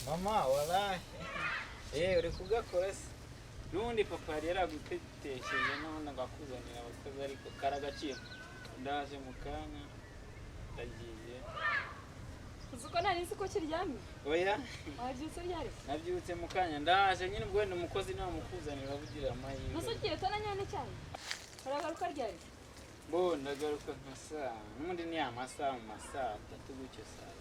Mama, walahi. Uri kugakora se? N'ubundi papa yari yaragutetesheje n'ubundi ngo akuzanire abakozi, ariko karagaciro. Ndaje mu kanya, ndagiye. Uzi ko nari nzi ko kiryamye? Oya. Wabyutse ryari? Nabyutse mu kanya, ndaje nyine ubwo wenda umukozi namukuzanira avugira amahirwe. Gusa ugiye utananyoye n'icyayi? Uragaruka ryari? Bo ndagaruka nka saa, n'ubundi ni amasaha mu masaa 3 gutyo saa.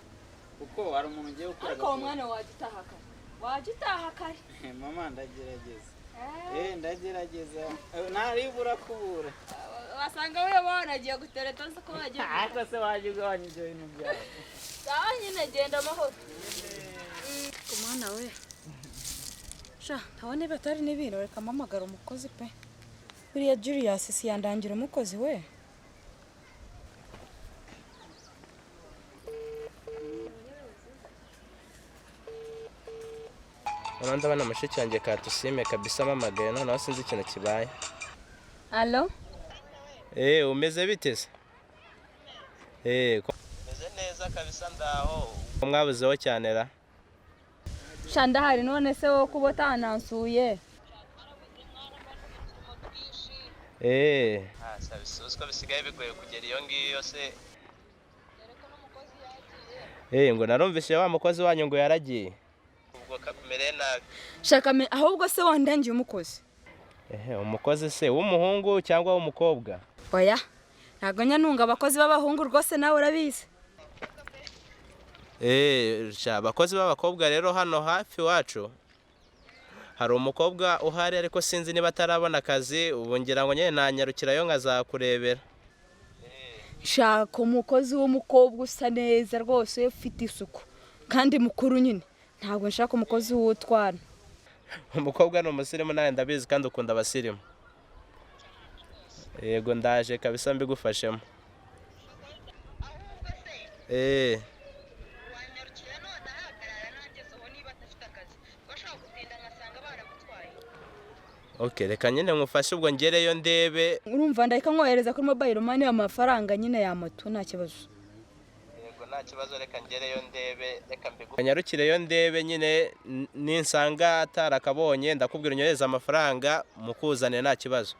Kuko hari umuntu ugiye gukora. Ariko uwo mwana wajya utaha kare. Wajya utaha kare. Mama, ndagerageza. Ndagerageza. Ntaribura kubura. Wasanga we wanagiye gutereta nzi ko wagiye. Ariko se wajya ugabanya ibyo bintu byawe. Sawa nyine, genda amahoro. Ku mwana we. Sha, ntabone batari n'ibintu, reka mpamagara umukozi pe. Buriya Julius si yandangira umukozi we. Noneho ndabona mushiki wanjye Katusime kabisa amamagaye, noneho sinzi ikintu kibaye. Allo? Umeze bite se? Meze neza kabisa, ndaho. Mwabuzeho cyane ra? Sha ndahari, none se wowe kuba utanansuye? Sabisuzwa bisigaye bigoye kugera iyo ngiyo se. Ngo narumvise wa mukozi wanyu ngo yaragiye. Ubwo kakumereye nabi. Shaka ahubwo se wandangiye umukozi. Umukozi se w'umuhungu cyangwa w'umukobwa? Oya, ntabwo nyanunga abakozi b'abahungu rwose, nawe urabizi. Sha abakozi b'abakobwa rero hano hafi wacu hari umukobwa uhari, ariko sinzi niba atarabona akazi, ubu ngira ngo nyine nanyarukirayo nkazakurebera. Shaka umukozi w'umukobwa usa neza rwose, ufite isuku kandi mukuru nyine. Ntabwo nshaka umukozi w'utwana. Umukobwa ni umusirimu nawe ndabizi, kandi ukunda abasirimu. Yego ndaje kabisa mbigufashemo. Okay, reka nyine mufashe ubwo ngereyo ndebe. Urumva ndahita nkohereza kuri mobile money amafaranga nyine ya moto, nta kibazo. Yego nta kibazo, reka ngereyo ndebe, reka mbigufashe. Nyarukireyo ndebe nyine, ninsanga atarakabonye ndakubwira unyohereze amafaranga mukuzanire, nta kibazo.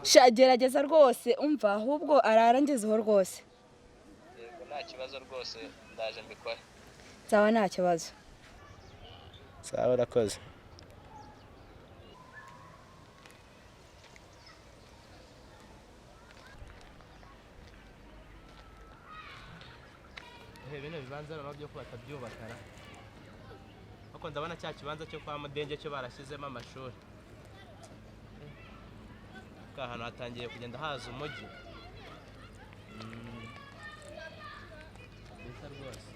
Sha gerageza rwose, umva ahubwo ararangezeho rwose. Yego nta kibazo rwose, ndaje mbikore. Sawa nta kibazo. Sawa urakoze. Bino bibanza noneho byo kubaka byubakara. Ariko ndabona cya kibanza cyo kwa Mudenge cyo barashyizemo amashuri. Ka hantu hatangiye kugenda haza umujyi. Bisa rwose.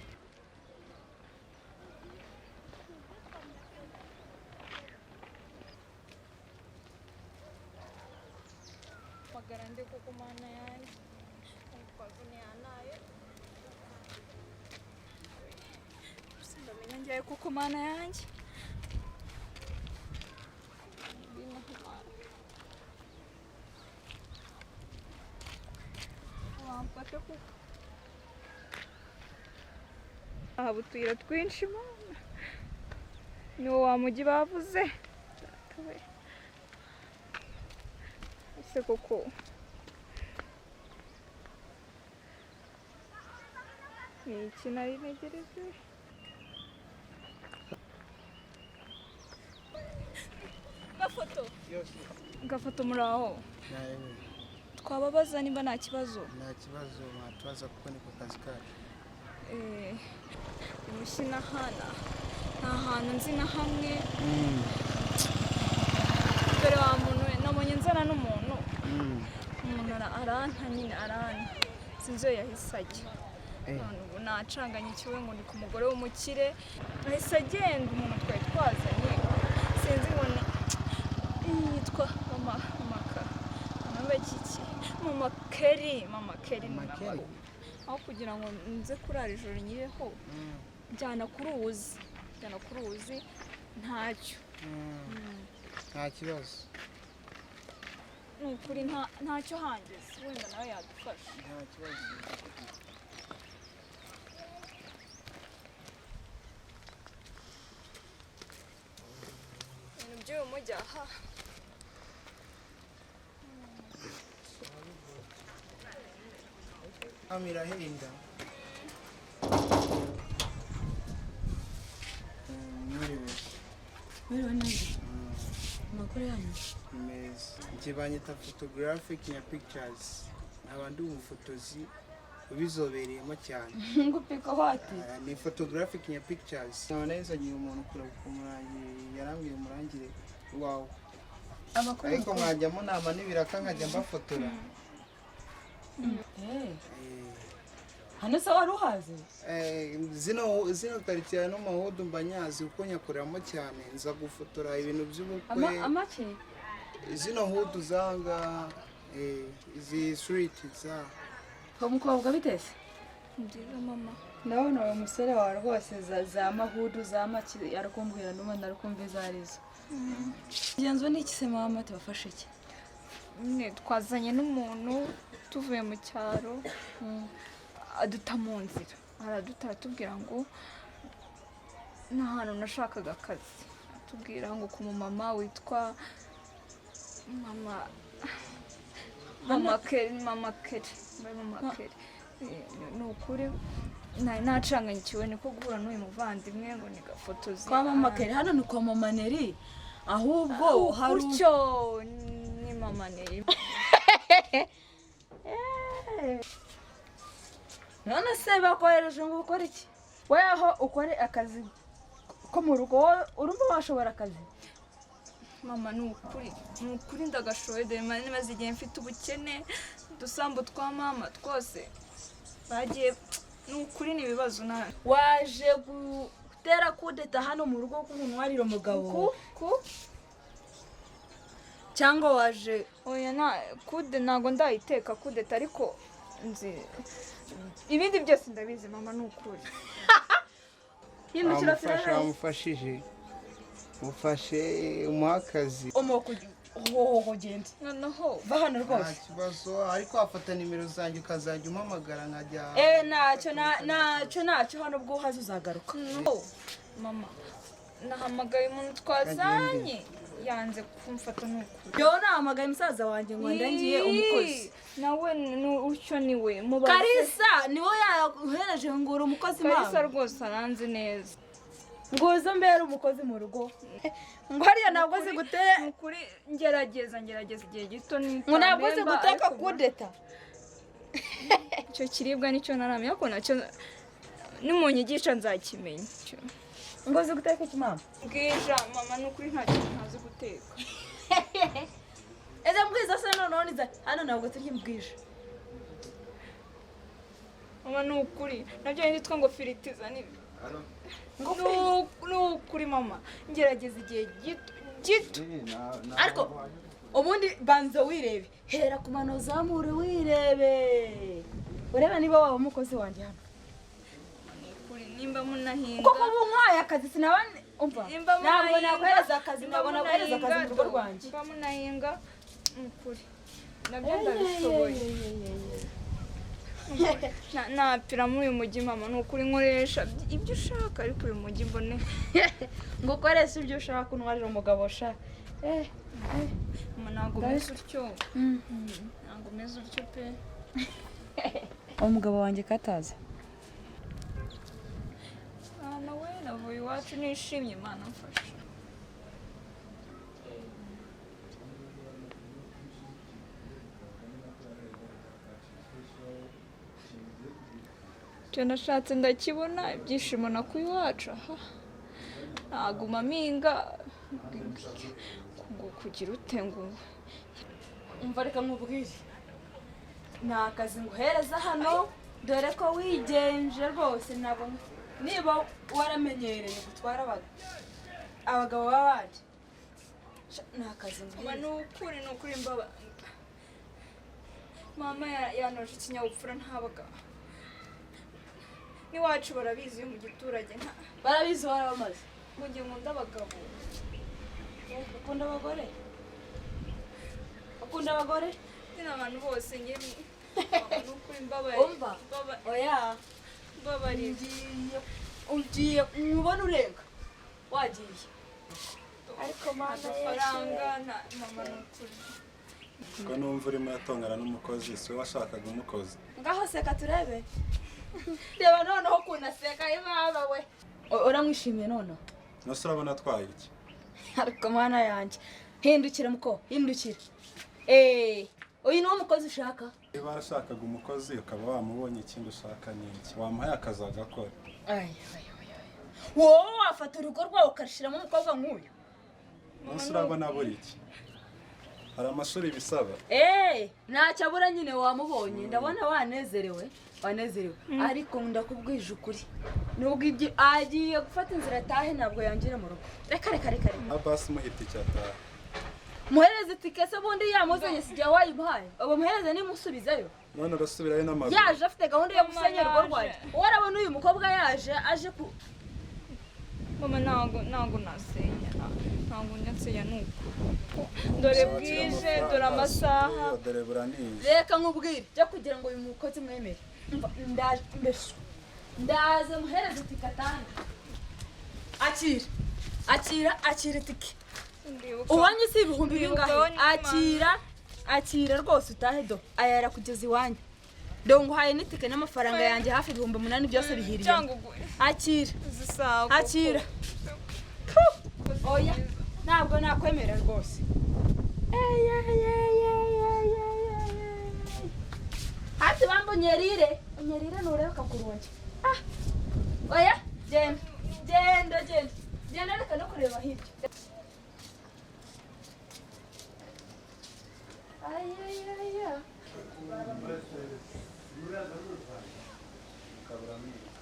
Magarande koko mana yanjye. Kwavune yanaye. Sindamenya ngiye kuko mana yanjye. Wamfasha kuko haba utuyira twinshi mana. Ni wa mujyi bavuze. Ese koko ni iki nari ntegereje? Gafoto. Gafoto muri aho. Twababaza niba nta kibazo. Nta kibazo mwatubaza kuko niko kazi kacu. Imushyi hana nta hantu nzi na hamwe. Dore wa muntu we nabonye nzana n'umuntu. Umuntu aranta nyine aranta. Sinzi iyo yahise ajya. None ubu nacanganye ikiwe ngo ni ku mugore w'umukire. Ahise agenda umuntu twari twazanye. Sinzi ngo ni yitwa mama maka. Mama kiki. Mama Kelly, Mama Kelly ni mama. Aho kugira ngo nze kurara ijoro nyireho. Njyana ku ruzi. Njyana ku ruzi ntacyo. Nta kibazo. Ni ukuri ntacyo hangeze. Wenda nawe yadufasha. Nta kibazo. mujyi aha. Hano irahenda. Mwiriwe. Mwiriwe neza. Amakuru yanyu? Ni meza. Njye banyita photographic na pictures. Nkaba ndi umufotozi ubizobereyemo cyane. Ngupika wati. Ni photographic na pictures. Nkaba nahise umuntu kure kumurangira, yarambwiye umurangire wawe. Amakuru. Ariko mwajya munama n'ibiraka nkajya mbafotora. Hano se wari uhazi? Zino karitsiye no mahudu mba nyazi kuko nyakoreramo cyane, nza gufotora ibintu by'ubukwe. Amaki? Zino hudu zanga izi street za Umukobwa bitese? Nziza mama. Ndabona uwo musore wawe rwose za mahudu za maki arakumbwira n'ubundi arakumva izo arizo. Genzo ni iki se mama tubafashe iki? Nyine twazanye n'umuntu tuvuye mu cyaro, aduta mu nzira, araduta aratubwira ngo nta hantu nashakaga akazi, atubwira ngo ku mumama witwa mama Keri, mama Keri, mama Keri. Ni ukuri nari nacanganyikiwe niko guhura n'uyu muvandimwe ngo ni gafotozi Kwa mama Keri hano ni kwa mama Neri, ahubwo hari utyo ni mama Neri. None se bakohereje ngo ukore iki? Weho ukore akazi ko mu rugo, urumva washobora akazi? Mama ni ukuri, ni ukuri ndagashoye, dore maze igihe mfite ubukene, udusambu twa mama twose bagiye, ni ukuri ni ibibazo na waje gutera kudeta hano mu rugo k'umuntu umugabo ku cyangwa waje? Oya na kude ntago ndayiteka kudeta, ariko nzi ibindi byose ndabizi mama, ni ukuri. Wamufashije, mufashe umuha akazi. Genda noneho va hano rwose. Nta kibazo, ariko wafata nimero zanjye ukazajya umpamagara nkajya. Ntacyo ntacyo ntacyo hano ubwo uhaze uzagaruka. Mama nahamagaye umuntu twazanye yanze kumfata n'ukuri. Yo nahamagaye musaza wanjye ngo ndangiye umukozi. Nawe utyo niwe mubaze. Karisa niwe yahereje ngo uri umukozi mama. Karisa rwose aranzi neza. Nguzo mbere umukozi mu rugo. Ngo hariya ntabwo azi guteka. Nukuri ngerageza igihe gito ngo ntabwo azi guteka kudeta. Icyo kiribwa nicyo naramye ariko nacyo nimunyigisha nzakimenya. Ngo uzi guteka iki mama? Bwija mama nukuri nta kintu ntazi guteka. Eze mbwiza se noneho niza hano ntabwo turya imbwija. Mama nukuri nabyo nitwa ngo firitiza ni nukuri mama ngerageza igihe gito gito. Ariko ubundi banza wirebe, hera ku mano zamure wirebe, urebe niba waba umukozi wanjye hano. Nimba munahinga kuko ubu nkwaye akazi sinaba umva ntabwo nakohereza akazi, ntabwo nakohereza akazi mu rugo rwanjye. Nimba munahinga nukuri nabyo ndabishoboye. Napira muri uyu mujyi mama, nukuri nkoresha ibyo ushaka, ariko uyu mujyi mbone ngo ukoreshe ibyo ushaka untwarire umugabo sha. Mama ntabwo umeze utyo, ntabwo umeze utyo pe. Umugabo wanjye kataza mwana we, navuye iwacu nishimye, Imana mfasha. Icyo nashatse ndakibona, ibyishimo nakuye iwacu aha naguma mpinga ngo kugira ute ngo umva reka nkubwire, nta kazi nguhereza hano dore ko wigenje rwose. Ntabwo niba waramenyereye gutwara abagabo b'abandi nta kazi nguhereza. Ni ukuri mbaba mama yanoje ikinyabupfura ntabaga n'iwacu barabizi mu giturage barabizi warabamaze. Mu gihe nkunda abagabo. Ukunda abagore? Ukunda abagore? Nyine abantu bose nge nukuri mbabaye. Umva oya mbabarira. Ugiye ubona urenga wagiye. Ariko mana, Amafaranga mama, ni ukuri. Ko numva urimo uratongana n'umukozi, si we washakaga umukozi? Ngaho seka turebe. Reba noneho ukuntu aseka, baba we. Uramwishimiye noneho? Nose urabona atwaye iki? Ariko mana yanjye, hindukira muko, hindukira. Eee, uyu niwo mukozi ushaka? Niba warashakaga umukozi ukaba wamubonye, ikindi ushaka ni iki? Wamuhaye akazi agakora. Ay, ay, ay, ay. Wowe wafata urugo rwawe ukarushyiramo umukobwa nk'uyu? Nose urabona abura iki? Hari amashuri bisaba? Eee, ntacyo abura nyine, wamubonye. Ndabona wanezerewe, wanezerewe, ariko ndakubwije ukuri, nubwo ibyo agiye gufata inzira atahe, ntabwo yangira mu rugo. Reka, reka, reka, reka. Abasi muhita icyo ataha. Muhereze itike se bundi yamuzanye, si igihe wayimuhaye? Ubu muhereze nimusubizayo. None urasubirayo n'amaguru? Yaje afite gahunda yo gusenya urugo Yaje. rwanjye. Wowe urabona uyu mukobwa yaje aje ku Mama, ntabwo nasenya, ntabwo njya nsenya, ni ukuri. Dore Shakira bwije, amafaranga, dore amasaha. asubireyo, dore buranije. Reka nkubwire, byo kugira ngo uyu mukozi mwemere. Umva, ndaje mbese, ndaze muhereze itike atange. Akira, akira, akira itike. Ndibuka. Ubonye si ibihumbi Ndibuka bingahe? aho ni. Akira, akira rwose utahe. Do ayara kugeza iwanyu. Do nguhaye n'itike n'amafaranga yanjye hafi 8000 byose bihiriye. Cyangwa ugu Akira. Izi saha koko. Akira. Oya, ntabwo nakwemera rwose. Ey, ey, ey, ey, ey, ey, ey, ey. Hati bamba unyerire, unyerire nurebe kakurungi. Ah, oya, genda, genda, genda, genda, reka no kureba hirya. Ay, ay, ay, ay. Kaburanije.